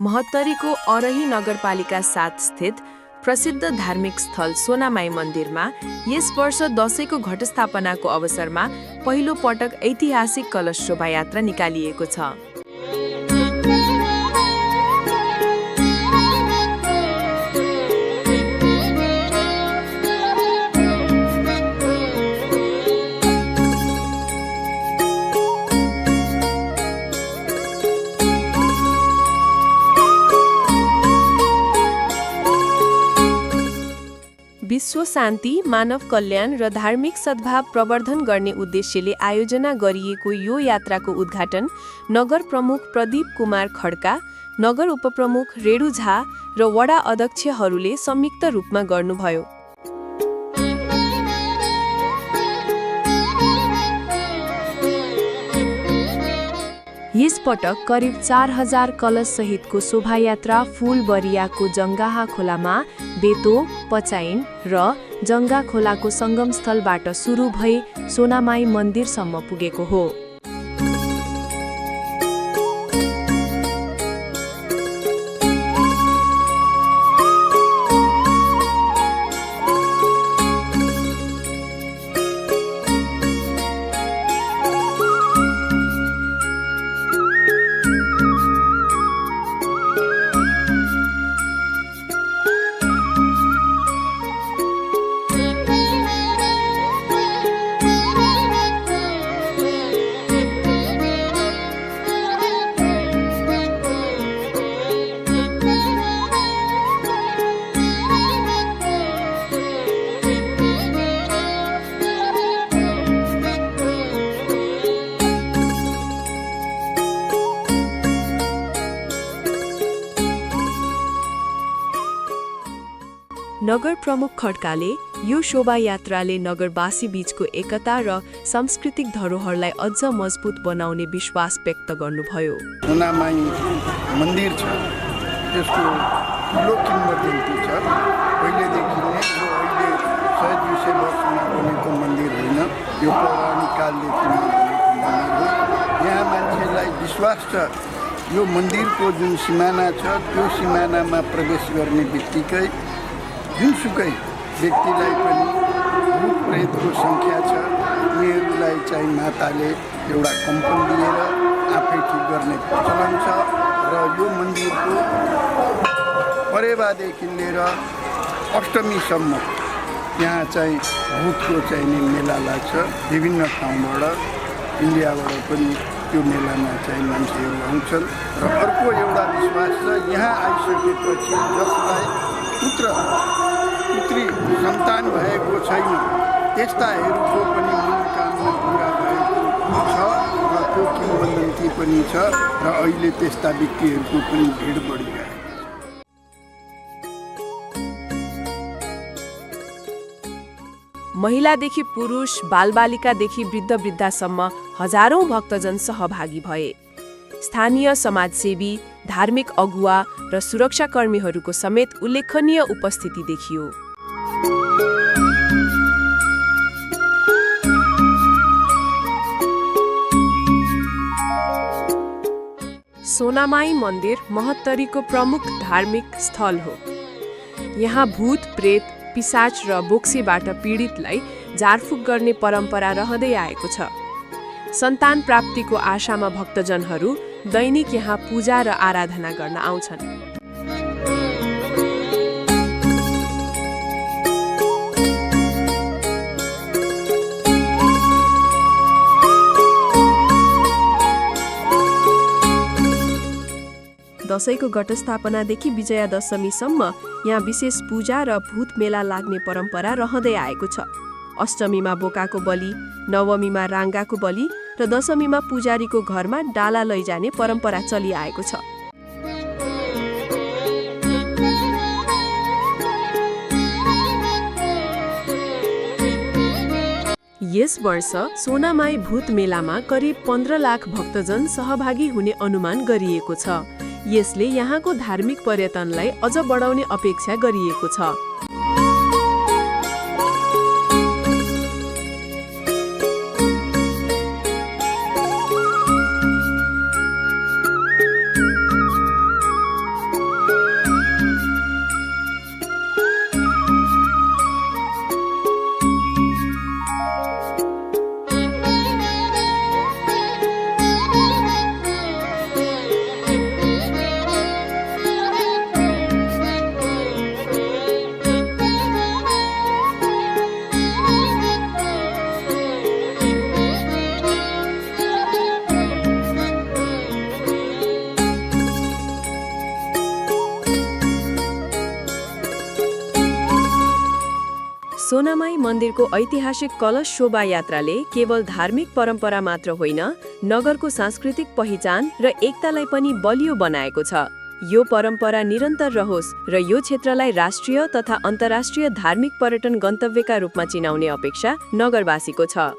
महोत्तरीको अरही नगरपालिका 7 स्थित प्रसिद्ध धार्मिक स्थल सोनामाई मन्दिरमा यस वर्ष दशैंको घटस्थापनाको अवसरमा पहिलो पटक ऐतिहासिक कलश शोभायात्रा निकालिएको छ। विश्व शान्ति, मानव कल्याण र धार्मिक सद्भाव प्रवर्धन गर्ने उद्देश्यले आयोजना गरिएको यो यात्राको उद्घाटन नगर प्रमुख प्रदीप कुमार खड्का, नगर उपप्रमुख रेणु झा र वडा अध्यक्षहरूले संयुक्त रूपमा गर्नुभयो। यस पटक करिब 4000 कलश सहितको शोभायात्रा फूलबरियाको जङ्गाहा खोलामा बेतो, पचाइन र जङ्गा खोलाको सङ्गमस्थलबाट सुरु भई सोनामाई मन्दिरसम्म पुगेको हो। नगर प्रमुख खड्काले यो शोभायात्राले नगरवासी बीचको एकता र सांस्कृतिक धरोहरलाई अझ मजबुत बनाउने विश्वास व्यक्त गर्नुभयो। सोनामाई मन्दिर छ, त्यसको ठुलो किंवदन्ती छ। पहिलेदेखि नै यो अहिले 100-200 वर्षमा बनेको मन्दिर होइन, यो पौराणिक कालदेखि बनेको मन्दिर हो। यहाँ मान्छेलाई विश्वास छ यो मन्दिरको जुन सिमाना छ त्यो सिमानामा प्रवेश गर्ने बित्तिकै जुनसुकै व्यक्तिलाई पनि भूत प्रेतको सङ्ख्या छ, उनीहरूलाई चाहिँ माताले एउटा कम्पन दिएर आफै ठिक गर्ने प्रचलन छ र यो मन्दिरको परेवादेखि लिएर अष्टमीसम्म यहाँ चाहिँ भूतको चाहिँ मेला लाग्छ। विभिन्न ठाउँबाट इन्डियाबाट पनि त्यो मेलामा चाहिँ मान्छेहरू आउँछन् र अर्को एउटा विश्वास छ यहाँ आइसकेपछि जसलाई पुत्री सन्तान भएको छैन त्यस्ताहरूको पनि मनोकामना पुरा भएको छ र त्यो किंवदन्ती पनि छ र अहिले त्यस्ता व्यक्तिहरूको पनि भिड बढिरहेको छ। महिलादेखि पुरुष, बालबालिकादेखि वृद्ध-वृद्धासम्म हजारौं भक्तजन सहभागी भए। स्थानीय समाजसेवी, धार्मिक अगुवा र सुरक्षाकर्मीहरूको समेत उल्लेखनीय उपस्थिति देखियो। सोनामाई मन्दिर महोत्तरीको प्रमुख धार्मिक स्थल हो। यहाँ भूत, प्रेत, पिशाच र बोक्सीबाट पीडितलाई झारफुक गर्ने परम्परा रहँदै आएको छ। सन्तान प्राप्तिको आशामा भक्तजनहरू दैनिक यहाँ पूजा र आराधना गर्न आउँछन्। दशैंको घटस्थापनादेखि विजयादशमीसम्म यहाँ विशेष पूजा र भूत मेला लाग्ने परम्परा रहँदै आएको छ। अष्टमीमा बोकाको बलि, नवमीमा राङ्गाको बलि र दशमीमा पुजारीको घरमा डाला लैजाने परम्परा चलिआएको छ। यस वर्ष सोनामाई भूत मेलामा करिब 15 लाख भक्तजन सहभागी हुने अनुमान गरिएको छ। यसले यहाँको धार्मिक पर्यटनलाई अझ बढाउने अपेक्षा गरिएको छ। सोनामाई मन्दिरको ऐतिहासिक कलश शोभायात्राले केवल धार्मिक परम्परा मात्र होइन, नगरको सांस्कृतिक पहिचान र एकतालाई पनि बलियो बनाएको छ। यो परम्परा निरन्तर रहोस् र यो क्षेत्रलाई राष्ट्रिय तथा अन्तर्राष्ट्रिय धार्मिक पर्यटन गन्तव्यका रूपमा चिनाउने अपेक्षा नगरवासीको छ।